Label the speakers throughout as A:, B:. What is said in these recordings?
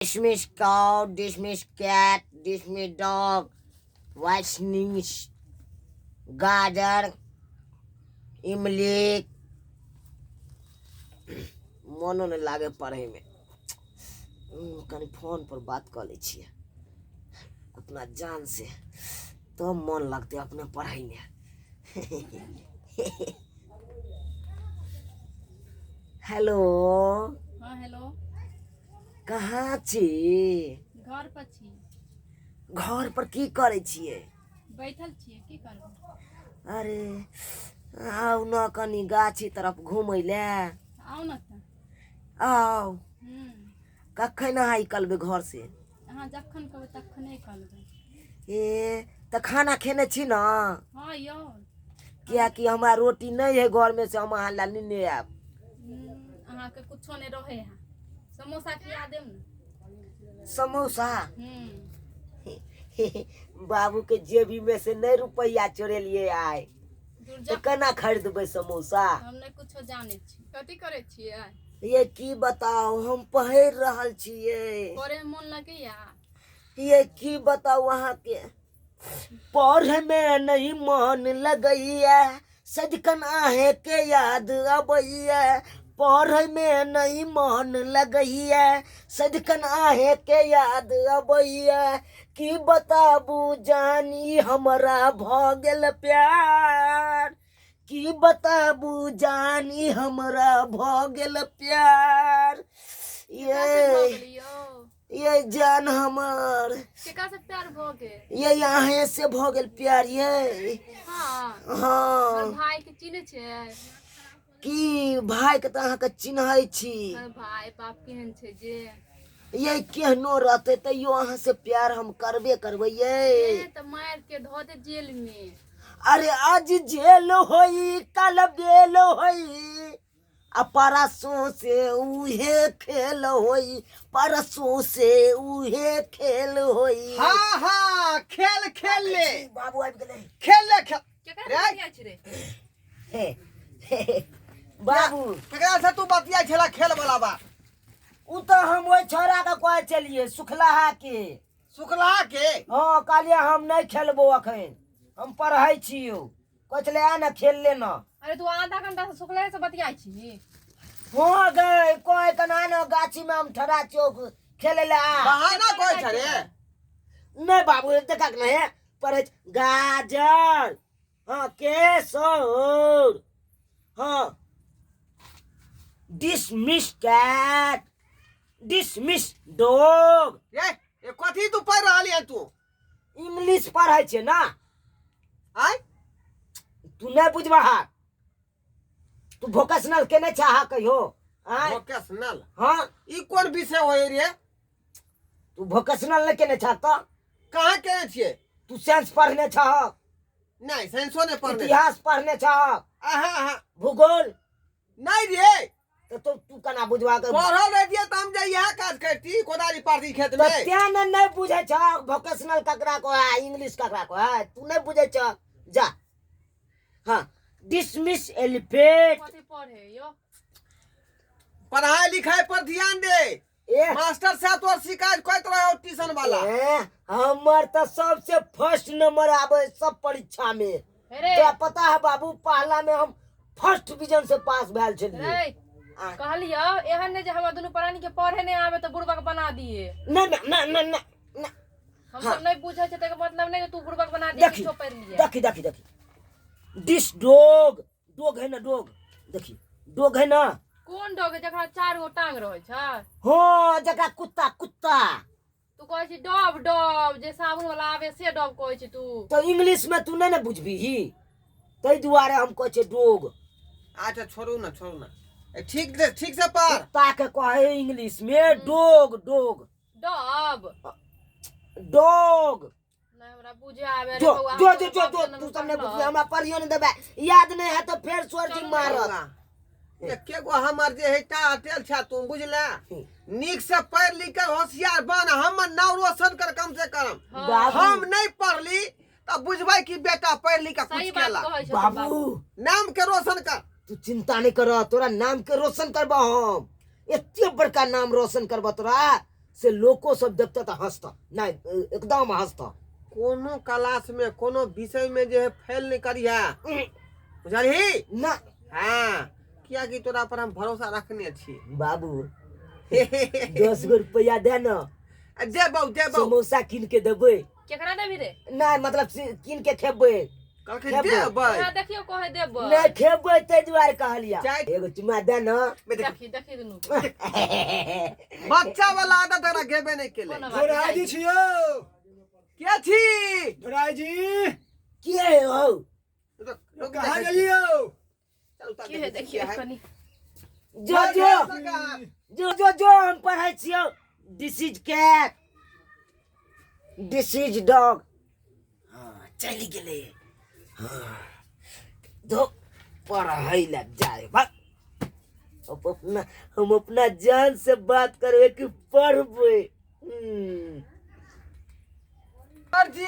A: Dismiss cow, dismiss cat, dismiss dog, whitening गाजर, इमली। मोनो नहि लागे पढ़ैमे। कनि फोन पर बात कऽ लै छियै अपना जान से, तब मन लगतै अपने पढ़ैमे। हेलो।
B: हाँ, हेलो।
A: कहाँ छी?
B: घर पर छी।
A: घर पर की करै छियै?
B: बैठल छियै, की करबै।
A: अरे आउ न कनि गाछी तरफ घुमै लए।
B: आउ ने तऽ।
A: आउ। कखन अहाँ निकलबै घर से?
B: अहाँ जखन कहबै तखने निकलबै।
A: ए तऽ खाना खेने छी न?
B: हाँ यौ।
A: कियाकि हमरा रोटी नहि है घरमे, से हम अहाँ लए लेने आयब।
B: अहाँके कुछो नहि रहै है, समोसा खिया देब ने।
A: समोसा? बाबू के जेबी में से नहीं रुपया चोरेलिए आय तो केना खरीदबै समोसा?
B: हम नहि कुछो जानै छी। कथी करै छियै?
A: ये की बताउ, हम पढ़ि रहल छियै।
B: पढ़े में मन लगैया?
A: ये की बताउ अहाँके, पढ़े में नहीं मन लगैया, सदिखन अहें के याद अबैया। पढ़े में नहीं मन लगैया, सदिखन अहें के याद अबैया। की बताबू जानी, हमरा भऽ गेल प्यार। की बताबू जानी, हमरा भऽ गेल प्यार।
B: केकरा से भऽ
A: ये
B: गेल यौ?
A: ये जान हमर।
B: केकरा से प्यार भऽ गेल?
A: ये अहें से भऽ गेल प्यार ये।
B: हाँ?
A: हाँ।
B: हमर भाई के चिन्है छै?
A: की भाई के तऽ अहाँके चिन्है छी।
B: हमर भाई बाप केहन छै जे?
A: ये केहनो रहतै तैयो अहाँ से प्यार हम करबे करबै ये।
B: ए तऽ मारि के धऽ दे जेल में।
A: अरे आज जेल होई, कल बेल होई, आ परसों से उहे खेल होई, परसों से उहे खेल होई।
C: हाँ हाँ, खेल खेल ले।
A: बाबू आबि गेलै।
C: खेल ले खेल।
B: केकरा
C: रे।
B: बतियाइ छै रे?
A: हे, हे, बाबू।
C: केकरा से तू बतियाइ छला खेल वाला बात?
A: उ तऽ हम ओहि छौड़ा के कहै छलियै, सुखलाहा के।
C: सुखलाहा के?
A: हाँ, कहलियै हम नहि खेलबो अखन, हम पढ़ै छियौ। कहै छलै आ ने खेल ले न।
B: अरे तू आधा घंटा से सुखले से बतियाइ छी।
A: हाँ गए, कहै कना ने गाछी में हम ठड़ा छियौ, खेले ले आ।
C: बहाना कहै छ रे।
A: नहि बाबू, देखा के नहि पढ़ै छी। गाजर, हाँ, केसौर, हाँ, डिसमिस कैट, डिसमिस डॉग।
C: रे, ए कथी तू पढ़ रहल है तू?
A: इंग्लिश पढ़ै छै ना।
C: आय?
A: तू नहि बुझबह, तू वोकेशनल केने छह कहियो आय?
C: वोकेशनल?
A: हाँ।
C: ई कोन विषय होय रे?
A: तू वोकेशनल नहि केने छह तऽ?
C: कहाँ केने छियै?
A: तू साइंस पढ़ने छह?
C: नहीं, साइंसो नहीं पढ़ने।
A: इतिहास पढ़ने छह?
C: आहा आहा।
A: भूगोल?
C: नहीं रे।
A: तऽ तो तू केना बुझबा के?
C: पढ़ल रहितियै तऽ हम जे इएह काज करती, कोदारी पारती खेत
A: तऽ
C: में।
A: तें ने नहि बुझै छह वोकेशनल ककरा कहै है, इंग्लिश ककरा कहै है, तू नहि बुझै छह। जा, हाँ, डिसमिस एलिफेंट।
B: कथी पढ़े यौ?
C: पढ़ाई लिखाई पर ध्यान दे।
A: ए
C: मास्टर साहब तोर शिकायत करैत रहो ट्यूशन वाला।
A: ए, हमर तऽ सबसे फर्स्ट नंबर आबै सब परीक्षा में।
B: रे।
A: तोरा पता है बाबू, पहला में हम फर्स्ट डिवीजन से पास भेल छलियै।
B: रे।
A: आ।
B: कहलियौ एहन नहि जे हमरा दुनू प्राणी के पढ़े नहि आबे तऽ बुड़बक बना दिए।
A: नहि नहि नहि नहि नहि नहि।
B: हम सब नहि बुझै छै, तकर मतलब नहि जे तू बुड़बक बना दिए।
A: देखी।
B: किछो पढ़ि लिए।
A: देखी देखी देखी, दिस डॉग, डॉग है ना, डॉग, देखी, डॉग है ना।
B: कोन डॉग है जकरा चार गो टांग रहै छै?
A: हाँ, जकरा कुत्ता, कुत्ता।
B: तू कहै छी डब, डब जे साबुन वाला आबे से डब कहै छी तू।
A: तऽ इंग्लिश में तू नहि ने बुझबीही, ताहि दुआरे हम कहै छियै डॉग।
C: अच्छा छोड़ू ना, छोड़ू ना। ए, ठीक से, ठीक से पढ़।
A: कुत्ता के कहै इंग्लिश में डॉग, डॉग।
B: डब।
A: डॉग।
B: नहि हमरा बुझे आबे रे
A: जो
B: बौआ।
A: जो
B: हम
A: जो जो
B: तोरा
A: जो
B: बाप
A: तू
B: जनम
A: सब नहि
B: पढ़लह।
A: बुझबी, हमरा पढ़ियो नहि देबै, याद नहि है तऽ फेर सर जी मारत।
C: एके गो हमर जे है टा अटेल छा, तू बुझले, नीक से पढ़ लिख कर होशियार बन, हमर नाम रोशन कर कम से कम।
B: हाँ,
A: बाबू।
C: हम नहीं पढ़ली तब बुझबै कि बेटा पढ़ लिख के
B: सही
C: कुछ
B: बात
C: केला।
B: कहै छथिन।
A: बाबू।
C: नाम के रोशन कर।
A: तू चिंता नहीं कर, तोरा नाम के रोशन करबा हम, एते बड़का नाम रोशन करबा तोरा से लोको सब देखतऽ तऽ हँसतऽ नहि, एकदम हँसतऽ।
C: कोनो क्लास में कोनो विषय में जे है फेल नहीं करिहा, बुझलही?
A: ना।
C: हाँ, कियाकि तोरा पर हम भरोसा रखने छी।
A: बाबू, 10 गो रुपया दे न।
C: देबौ, देबौ।
A: समोसा कीन के देबै।
B: केकरा देबही रे?
A: नहि, मतलब कीन के खेबै।
C: कहलकै
A: खेबै।
C: देबै।
B: ओकरा देखियौ कहै देबै।
A: नहि, खेबै, ताहि दुआरे कहलियै।
C: चाय-
A: एगो चुम्मा दे न।
C: बे देख,
B: देखी देखी दुनू के।
C: बच्चा वाला आदत एकरा गेबे नहीं केले।
B: कोनो बात
D: धोराजी
B: नहि।
D: छियौ।
C: के छी?
D: धोराजी।
A: के हौ?
C: रुक, रुक,
D: कहाँ
C: देखै छी।
D: गेलियौ?
C: चल, उतार
B: की है
C: देखै छी,
B: देखियौ
C: के है।
B: कनी।
A: जो जो
C: सरकार।
A: जो जो जो, हम पढ़ै छियौ। This is cat, this is dog. हँ, चलि गेलै। हँ, धो पढ़ै लए जाय बा। अब अपना हम अपना जान से बात करबै कि पढ़बै।
C: सर जी,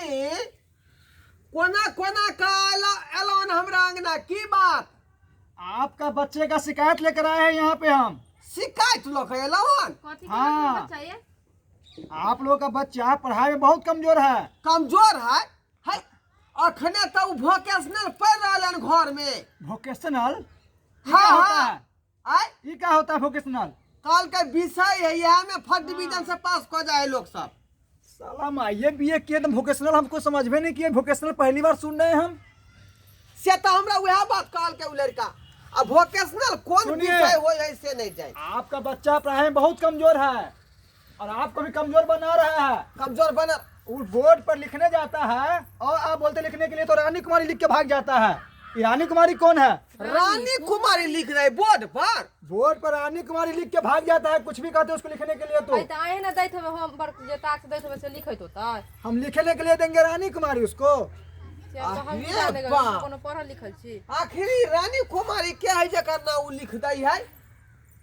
C: कोना कोना का एलन हमरा अंगना, की बात?
D: आपका बच्चे का शिकायत लेकर आए हैं यहाँ पे हम।
C: शिकायत लऽ के एलौन?
B: कथी के?
D: हाँ।
B: बच्चा ये?
D: आप लोगों का बच्चा पढ़ाई में बहुत कमजोर है।
C: कमजोर है? है, अखने तऽ ओ वोकेशनल पढ़ि रहल हन घर में।
D: वोकेशनल?
C: हाँ।
D: होता
C: हाँ।
D: है?
C: आय?
D: ये क्या होता है वोकेशनल?
C: कल के विषय है, यहाँ में फर्स्ट डिवीजन से पास कर जाए लोग सब।
D: साला माइये बी ए किए तो वोकेशनल हमको समझबे नहीं किए। वोकेशनल पहली बार सुन रहे हैं हम।
C: से तऽ हमरा वएह बात कहल के उ लड़का, आ वोकेशनल कोन
D: सुनिए।
C: विषय होय है से नहीं जाए।
D: आपका बच्चा पढ़ाई में बहुत कमजोर है और आपको भी कमजोर बना रहा है।
C: कमजोर बनल?
D: वो बोर्ड पर लिखने जाता है और आप बोलते लिखने के लिए तो रानी कुमारी लिख के भाग जाता है। ये रानी कुमारी कौन है?
C: रानी कुमारी लिख रहे बोर्ड पर?
D: बोर्ड पर रानी कुमारी लिख के भाग जाता है। कुछ भी कहते हैं उसको लिखने के लिए तो।
B: अइ तऽ अहीं ने दैत हेबै होमवर्क, जे टास्क दैत हेबै से लिखैत होतै।
D: हम लिखने के लिए देंगे रानी कुमारी उसको?
B: से तऽ हम की
C: अरे
B: जाने
C: बा।
B: कोनो पढ़ल लिखल छी?
C: आखिरी रानी कुमारी के है जकर नाम उ लिख दै है?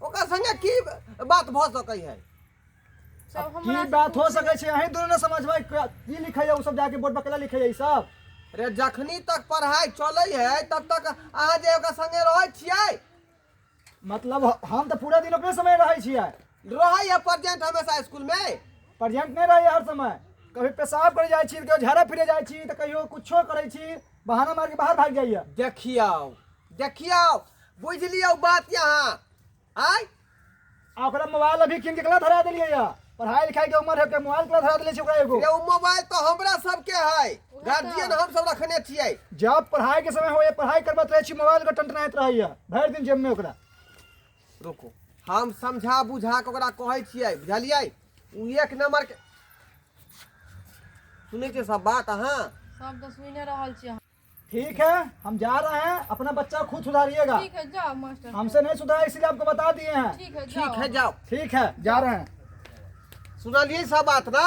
C: ओकर संगे की बात भऽ सकै है?
B: सब हमरा
D: की बात हो सके छै? अहीं दोनों ने समझबै की लिखै है। उ सब जाके बोर्ड पर केला लिखै है ई सब?
C: रे, जखनी तक पढ़ाई चलै है तब तक अहाँ जे ओकर संगे रहै छियै।
D: मतलब हम तऽ पूरा दिन ओकरे समय रहै छियै।
C: रहै है प्रेजेंट हमेशा स्कूल में?
D: प्रेजेंट नहि रहै हर समय। कभी पेशाब करे जाइ छी, कहियो झाड़ा फिरे जाइ छी, तऽ कहियो कुछो करै छी, बहाना मार के बाहर भागि जाइए।
C: देखियौ, देखियौ, बुझि लियौ बात यहाँ आय।
D: आ ओकरा मोबाइल अभी कीन के केना धरा देलियै या? पढ़ाई लिखाई के उम्र है के मोबाइल केना धरा देले छी ओकरा एगो?
C: रे, उ मोबाइल तऽ हमरा सबके है, गार्जियन हम सब रखने छियै।
D: जब पढ़ाई के समय होइए, पढ़ाई करबैत रहै छी, मोबाइल के टंटनाइत रहैया भरि दिन जेब में ओकरा।
C: रुकू, हम समझा बुझा के ओकरा कहै छियै, बुझलियै? उ एक नंबर के सुनै छियै सब बात अहाँ?
B: सब तऽ सुनि रहल छी।
D: ठीक है, हम जा रहे हैं। अपना बच्चा खुद सुधारिएगा।
B: ठीक है, जाओ मास्टर।
D: हमसे नहीं सुधरा, इसलिए आपको बता दिए हैं।
B: ठीक है, जाओ।
C: ठीक है, जाओ।
D: ठीक है, जा रहे हैं।
C: सुनलियै सब बात ना?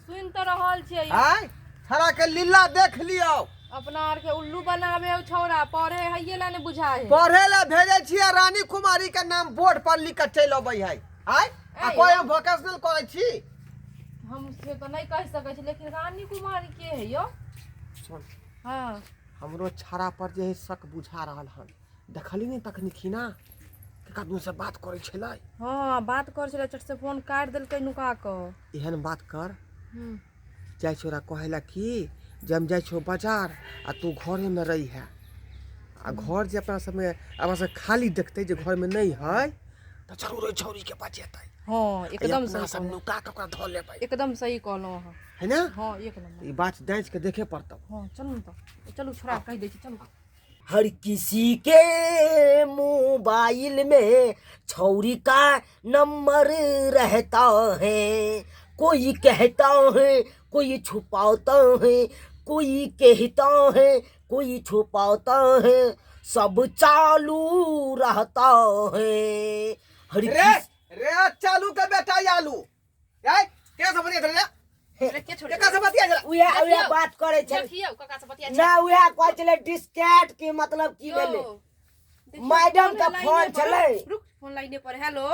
B: सुनि तऽ रहल छियै।
C: आय, छड़ा के लीला देख लियौ।
B: अपना आर के उल्लू बनावे उ छौड़ा, पढ़े हइये ला ने बुझाए है।
C: पढ़े ला भेजै छियै, रानी कुमारी के नाम बोर्ड पर लिख के चलि अबै है। आय, आ
B: ऐ।
C: कोइ हम वोकेशनल करै छी?
B: हम से तऽ नहि कहि सकै छी, लेकिन रानी कुमारी के है यौ?
C: सुन।
B: हाँ।
C: हमरो छड़ा पर जे है शक बुझा रहल हन। देखली नहि तखनी खिना केकरा दुनू से बात करै छलै?
B: हाँ, बात कर छलै, चट से फोन काटि देलकै नुका कऽ।
C: एहन बात कर, जाइ छियै ओकरा कहै लए कि जे हम जाइ छियौ बाजार आ तू घरेमे रही है। आ घर जे अपना सबमे अपना सब खाली देखतै जे घरमे नहि है तऽ जरूर ओहि छौड़ीके बजेतै।
B: हाँ, एकदम
C: अपना
B: सही
C: सब
B: कहलहुँ।
C: नुका के ओकरा धऽ लेबै।
B: एकदम सही कहलहुँ अहाँ।
C: है ना?
B: हाँ, एक नंबर।
C: ई बात जाँच के देखे पड़तौ।
B: हाँ, चलू ने तऽ, चलू, छोड़ा कहि दै छी, चलू।
A: हर किसी के मोबाइल में छौरी का नंबर रहता है। कोई कहता है, कोई छुपाता है, कोई कहता है, कोई छुपाता है, सब चालू रहता है। हर
C: रे
A: किसी
C: रे, चालू के बेटा आलू, ए के सब बतिया रे?
B: अरे, के छोड़
C: के सब बतिया छलै?
A: उहे उहे
B: देखियौ।
A: बात करे छल।
B: देखियौ, काका से बतिया।
A: ना, उहे कहै छलै डिस्केट के मतलब की भेलै।
B: देखियौ,
A: मैडम का
B: लाइने
A: फोन
B: पर-
A: छलै।
B: रुक, फोन लाइने पर। Hello,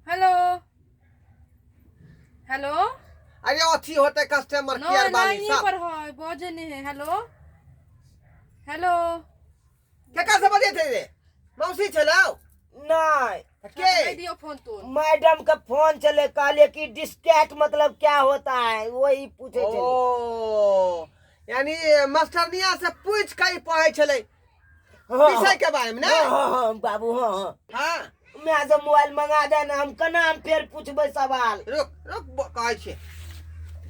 B: hello, hello.
C: अरे, अथी होते कस्टमर
B: नो
C: केयर वाली
B: लाइने
C: सब।
B: पर है, बजे नहीं है। Hello, hello.
C: केकरा से बतिया रे? मौसी छलौ?
A: नहीं।
C: के
E: नहीं दियो फोन तो
A: मैडम के फोन चले कहले कि डिस्केट मतलब क्या होता है वही पूछे चले
C: ओ यानी मास्टरनिया से पूछ के ई पढ़ै छलै
A: हाँ,
C: विषय के बारे में ना
A: हाँ हाँ हाँ बाबू हाँ हाँ
C: हाँ
A: मैं से मोबाइल मंगा दे ना हम केना हम फेर पूछबै सवाल
C: रुक रुक कहै छियै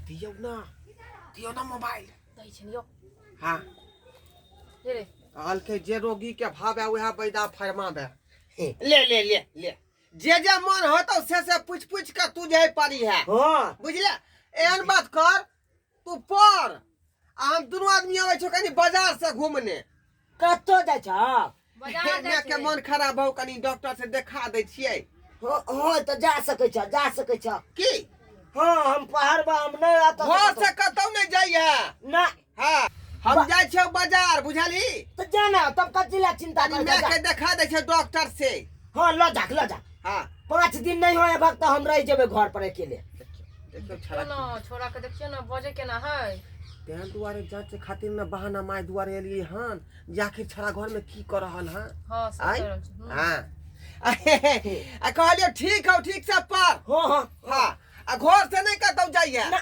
C: दियौ ना दियौ ना मोबाइल
E: दै छनि यौ
C: हाँ
E: ले रे
C: कहलकै जे रोगी के भावे उएह बैदा फरमावे ले ले ले ले जे जे मन होतौ से से पूछ पूछ के तू जे पड़ी है
A: हाँ
C: बुझले एहन बात कर तू पढ़ आ हम दुनू आदमी आबै छौ कनी बाजार से घूमने
A: कतौ जाइ छ
E: बाजार जाइ
C: माय के
E: छै
C: मन खराब हौ कनी डॉक्टर से देखा दै छियै
A: हाँ हाँ तऽ जा सकै छ जा सकै छ
C: की
A: हाँ हम पहाड़बा हम नहि आता
C: घर से कतौ नहि जाइए
A: ना
C: हाँ हम जाइ छियौ बाजार बुझलही
A: तऽ जाना तब कथी ला चिंता
C: कनी
A: कर
C: माय के देखा दै छियै डॉक्टर से
A: हाँ ल जा ल जा
C: हाँ
A: 5 दिन नहीं होए भक्त हम रह जेबै घर पर अकेले
C: देखियौ
E: देखियौ
C: छड़ा
E: न छोरा के देखियौ न बजे केना है
C: तेहन दुआरे जाँच खातिर न बहाना माय दुआरे एलियै हन जे आखिर छड़ा घर में की कर रहल हन
E: हाँ से
C: आँय?
E: कर रहल छै। हम्म।
C: हाँ आ कहलियौ ठीक हौ ठीक से पढ़
A: हाँ हाँ
C: हाँ आ घर से नहीं कतौ जाइए
A: ना।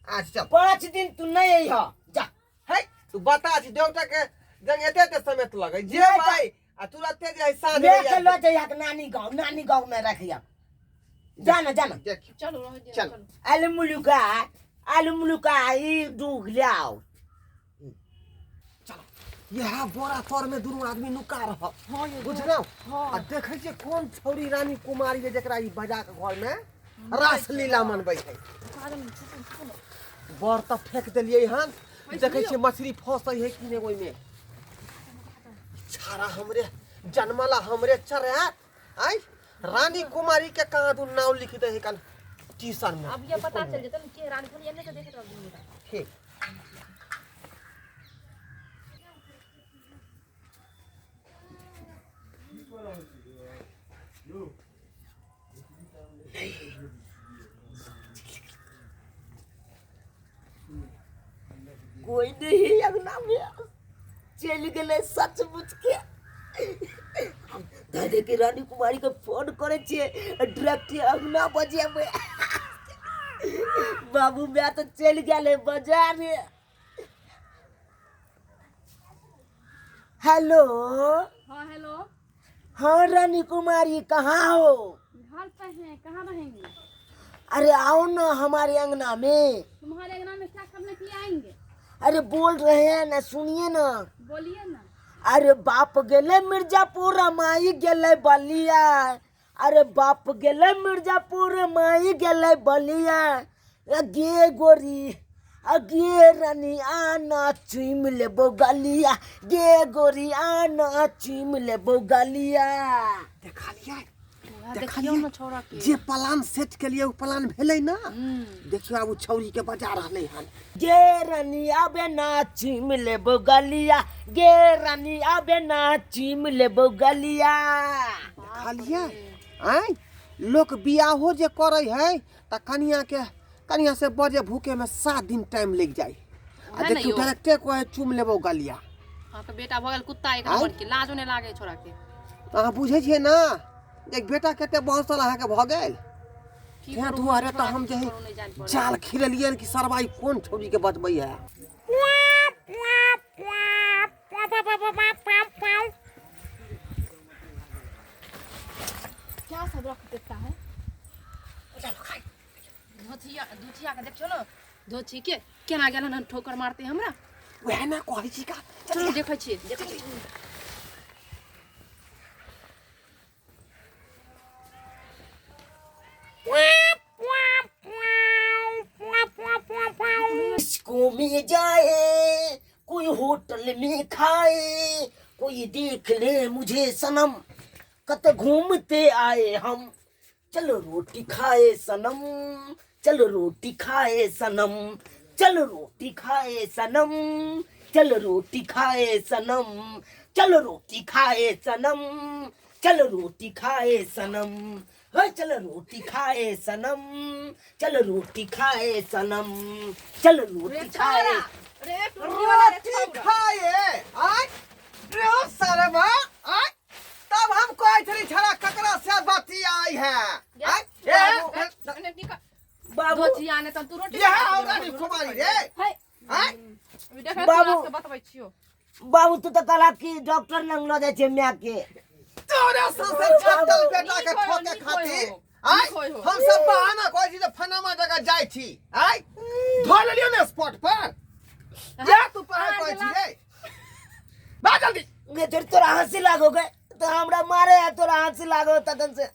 C: अच्छा
A: 5 दिन तू नहीं अइह जा
C: है तू बता छी डॉक्टर के जंग एते एते समय तो लगे जे
A: नहीं तो-
C: भाई आ तुरंते जे है साँझ
A: ले
C: में
A: के ल जइहा के नानी गाँव नानी गाँव में रखिया जाना जाना
C: देख
E: चलू रह दियौ
C: चल।
E: चलू
A: आलू मुलुका आलू मुलुका ई दूध लाओ
C: यह बोरा तर में दुनू आदमी नुका रह
E: हाँ यौ
C: बुझलौ
E: हाँ
C: आ देखै छियै कोन छौरी रानी कुमारी है जकरा ई बजा के घर में रासलीला मनबै छै बर तऽ फेंक देलियै हन देखै छियै मछली फंसै है कि नहि ओहिमे छाड़ा हमरे जनमला हमरे चढ़ायत आँय रानी कुमारी के कहाँ दू नाम लिख दे है कन ट्यूशन में
E: अब यह पता चल जेतै ने के रानी खाली एने से देखैत रहब दुनू गोटा।
C: ठीक
A: कोई नहीं अंगना में चलि गेलै सचमुच के धरे के रानी कुमारी के फोन करै छियै डायरेक्ट अंगना बजेबै बाबू माय तऽ चलि गेलै बाजार हेलो
B: हाँ हेलो
A: हाँ रानी कुमारी कहाँ हो
B: घर पे हैं कहाँ रहेंगे
A: अरे आओ ना हमारे अंगना में
B: तुम्हारे अंगना में क्या करने के लिए आएंगे
A: अरे बोल रहे हैं ना सुनिए ना
B: बोलिए ना
A: अरे बाप गेले मिर्जापुर माई गेले बलिया अरे बाप गेले मिर्जापुर माई गेले बलिया गे गोरी अगे रानी आना चुम लेबो गलिया गे गोरी आना चुम लेबो गलिया
C: देखलियै
E: देखियौ ने छौड़ा के
C: जे प्लान सेट केलियै ओ प्लान भेलै ना देखियौ आब ओ छौरी के बजा रहलै हन
A: गे रानी आबे ना चुम लेबो गलिया गे रानी आबे ना चुम लेबो गलिया
C: देखलियै आँय लोक बियाहो जे करै है तऽ कनिया के कनिया से बजे भूखे में 7 दिन टाइम लागि जाइ आ
E: है ने
C: देखियौ
E: यौ।
C: डायरेक्टे कहै चुम लेबो गलिया
E: अहाँके बेटा भऽ गेल कुत्ता एक
C: आँय?
E: नंबर के लाजो नहि लागै छोरा के
C: तऽ अहाँ बुझै छियै ने जे बेटा कते बहसल अहाँके भऽ गेल
E: की
C: तें
E: करू,
C: दुआरे
E: छोरा
C: तऽ हम
E: के
C: जे
E: की
C: है
E: करू, नहि जानि पड़ै।
C: जाल खिलेलियै कि सरबाई कोन छौरी के बचबै है
B: क्या सब रख देता है
E: धोथिया धोथिया के देखियौ ने धोथी के केना गेलन हन ठोकर मारते हमरा
C: वएह ने कहै छी का
E: चलू देखै छियै देखै छियै
A: डिस्को में जाए कोई होटल में खाए कोई देख ले मुझे सनम कत घूमते आए हम चलो रोटी खाए सनम चलो रोटी खाए सनम चलो रोटी खाए सनम चलो रोटी खाए सनम चलो रोटी खाए सनम चलो रोटी खाए सनम हे चलो रोटी खाए सनम चलो रोटी खाए सनम चलो रोटी खाए
E: रे टुटकी वाला रे
C: रोटी खाए आय रे सरबा आय तब तब हम कहै छली छड़ा ककरा से बतियाई है आय? ए,
A: बाबू
E: धोचिया ने तब तू रोटी
C: ये है रानी कुमारी रे
E: है
C: आय?
E: देख
A: बाबू।
E: तोरा बतबै छियो
A: बाबू तू तऽ कहला कि डॉक्टर लग लऽ जाइ छै माय के
C: तोरा ससुर छटल बेटा के
E: नीक होय हो,
C: ठोके
E: नीक होय
C: खातिर
E: हो,
C: आय
E: नीक होय हो।
C: हम सब बहाना कहै छी जे फनामा जगह जाइ छी आय धो लेलियो ने स्पॉट पर जा तू पढ़ाई
E: अहाँ
C: कहै छी
E: गेला।
C: रे बा जल्दी
A: गे छोड़ तोरा हंसी लागो गे तो हमरा मारे है तोरा हंसी लागो तखन से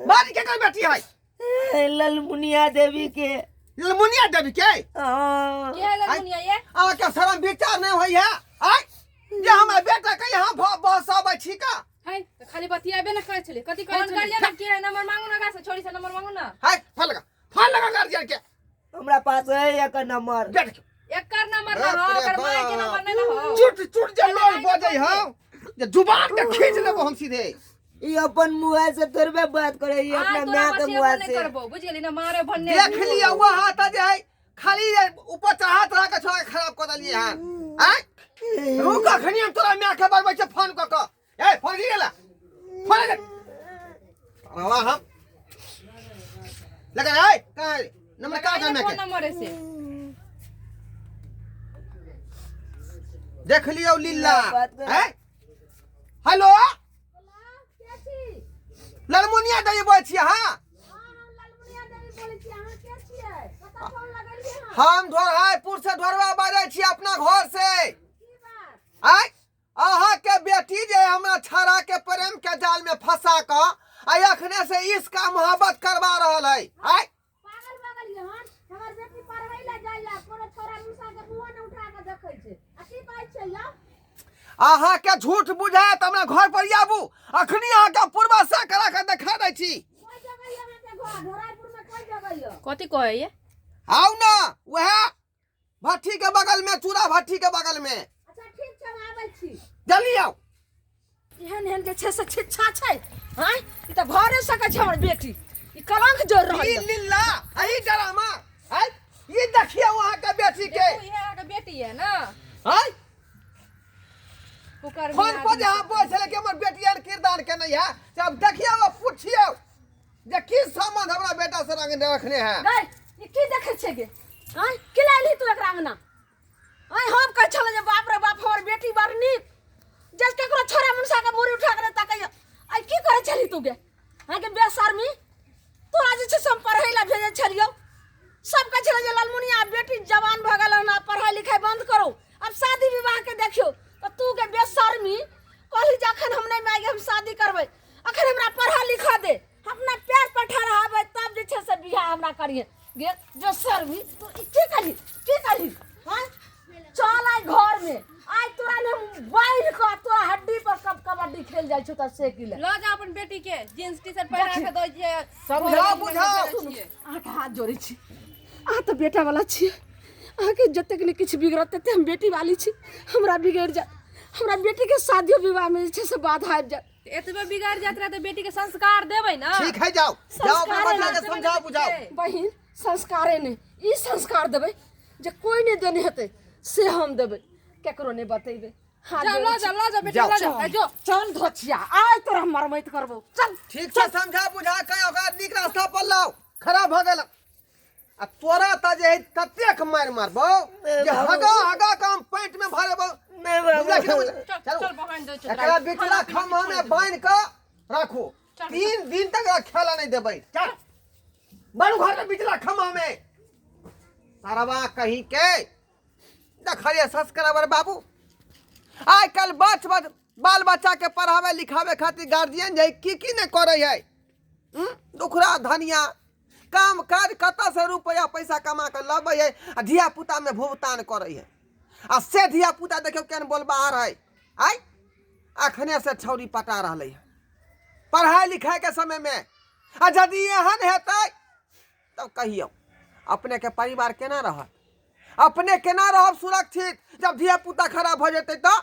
C: बारी के कर बेटी है
A: ए, ललमुनिया देवी के
C: ललमुनिया देवी के
A: हाँ।
E: के है ललमुनिया ये
C: अहाँ के शरम विचार नहीं होई है आय जे हमरा बेटा के यहाँ बहसाबै छी का
E: है त खाली बतियाबे न करै छलै कथि करै छलै फोन करिए ना के है नंबर मांगू ना का से छोरी से नंबर मांगू ना
C: हाय फोन लगा फोन लगा गार्जियन के
A: हमरा पास है एकर नंबर
C: बेटा के
E: एकर नंबर ना हो ओकर माय के नंबर नहीं ना हो
C: चुट चुट जे लोल बजै हौ जे जुबान के खींच लेबो हम सीधे
A: ई अपन मुँह से थोड़बे बात करे ई
E: आज
A: अपना
E: तोरा
A: माय के
E: बतियाबो
A: मुँह
E: नहीं
A: से
E: करबो बुझ गेली ना मारे भन्ने
C: देख लिया वहाँ त जे है खाली जे ऊपर चढ़ा चढ़ा के छोड़ा के खराब कऽ देलियै हन आँय रुक अखनी हम तोरा माय के बजबै छियै फोन कऽ कऽ ए फोन की गेला फोन लगा रवा हम लगा ए कहाँ है? नंबर कहाँ है माय
E: फोन
C: के
E: नंबर है से
C: देख लियौ लीला
A: बात कर।
C: हैं हेलो ललमुनिया देवी बोलै छियै अहाँ हम ढोरहायपुर से ढोरवा बाजै छी अपना घर से आय अहाँ के बेटी जे हमरा छाड़ा के प्रेम के जाल में फंसा कऽ आ अखने से इश्क आ मोहब्बत करवा रहल है आय
F: पागल भऽ गेलियै हन हमर बेटी पढ़ै लए जाइया कोनो छोरा मुसा के मुँहो ने उठा कऽ देखै छै आ की कहै छै यौ
C: अहाँ के झूठ बुझायत हमरा घर पर आबू अखनी अहाँ के पूर्वाशा करा के देखा दै छी
F: कोई जगह यऽ अहाँके घर ढोराइपुर मे कोई जगह यऽ
E: कथी कहै ये
C: आउ ना वएह भट्ठी के बगल में चूड़ा भट्ठी के बगल में
F: अच्छा ठीक छै हम आबै छी
C: जल्दी आउ
E: एहन एहन जे छै से शिक्षा छै आँय ई तऽ भरे सकै छै हमर बेटी ई कलंक जोड़ रहल
C: ई
E: यऽ।
C: लीला एही ड्रामा आय ई देखियौ अहाँ के बेटी के
B: देखू इहे अहाँके बेटी है ना
C: आय
B: कुकर
C: फोन पर जे अहाँ बोल छलै कि हमर बेटी आर किरदार के नहीं है से अब देखियौ आ पुछियौ जे की संबंध हमरा बेटा से रंग रखने है
E: गै ई की देखै छै गे आँय की लाइलही तू एकरा अंगना आँय हम कहै छलहुँ जे बाप रे बाप हमर बेटी बड़ नीक जे ककरो छोरा मुनसा के मुड़ी उठा के नहि तकैया आइ की करै छलही तू गे आँय गे बेशर्मी तोरा जे छै से हम पढ़ै लए भेजै छलियौ सब कहै छलै जे ललमुनिया बेटी जवान भऽ गेल हन आब पढ़ाइ लिखाइ बंद करू आब शादी विवाह के देखियौ तऽ तू गे बेशर्मी कहली जे अखन हम नहि माय गे हम शादी करबै अखन हमरा पढ़ा लिखा दे हम अपना पैर पर ठहराबै तब जे छै से बियाह हमरा करिहे गे बेशर्मी तू ई की करही की करही हँ चल आइ घर में आइ तोरा ने हम बान्हि कऽ तोरा हड्डी पर कब कबड्डी खेल जाइ छौ तऽ से की ले
B: लऽ जाओ अपन बेटी के जींस टी शर्ट पहिरा के दऽ दियै
C: समझाउ बुझाउ
E: अहाँके हाथ जोड़ै छी अहाँ तऽ बेटावला छियै अहाँके जतेक ने किछु बिगड़त ततेक हम बेटी वाली छी हमरा बिगड़ि जायत हमरा बेटीके शादियो विवाहमे जे छै से बाधा आबि जायत
B: एतबे बिगड़ जात रहे तऽ बेटी के संस्कार देबै ना
C: ठीक है जाओ जाओ अपना
E: संस्कार
C: बच्चा के समझाओ बुझाओ
E: बहिन संस्कारे नहि ई संस्कार देबै जे कोइ नहि देने हेतै से हम देबै केकरो नहि बतेबै हाथ
B: जा
E: जोड़ै
B: लऽ
E: छी।
B: जा लऽ जा बेटी
C: जाओ।
B: लऽ जा ए, जो
E: चल धोचिया आइ तोरा हम मरमैत करबौ चल
C: ठीक से समझा बुझा के ओकरा नीक रास्ता पर लाओ खराब भऽ गेल आ तोरा तऽ जे है ततेक मारि मारबौ जे हगा हगा के हम पैंट में भरेबौ
A: नहीं
C: बुझला कि
A: बाबू
C: नहि बुझला?
B: चल
C: चलू
B: चल बहन दे चल
C: एकरा बिचला खम्भा में बान्हि कऽ राखू 3 दिन तक एकरा खेला नहि देबै चल बानू घर के बिचला खम्भा में सरवा कहीं के देखलिए सब्सक्राइबर बाबू आइ काल्हि बच बच बाल बच्चा के पढ़ावे लिखावे खातिर गार्जियन जे है की की नहि करै है उखड़ा धनिया काम काज कतऽसँ रुपैआ पैसा कमा कऽ लबै है आ धिया पुतामे भुगतान करै है आ से धिया पुता देखियौ केहन बोलबाहर है आइ अखने से छौरी पटा रहलै है पढ़ाइ लिखाइके समयमे आ यदि एहन हेतै तब कहियौ अपनेके परिवार केना रहत अपने केना रहब सुरक्षित जब धिया पुता खराब भऽ जेतै तऽ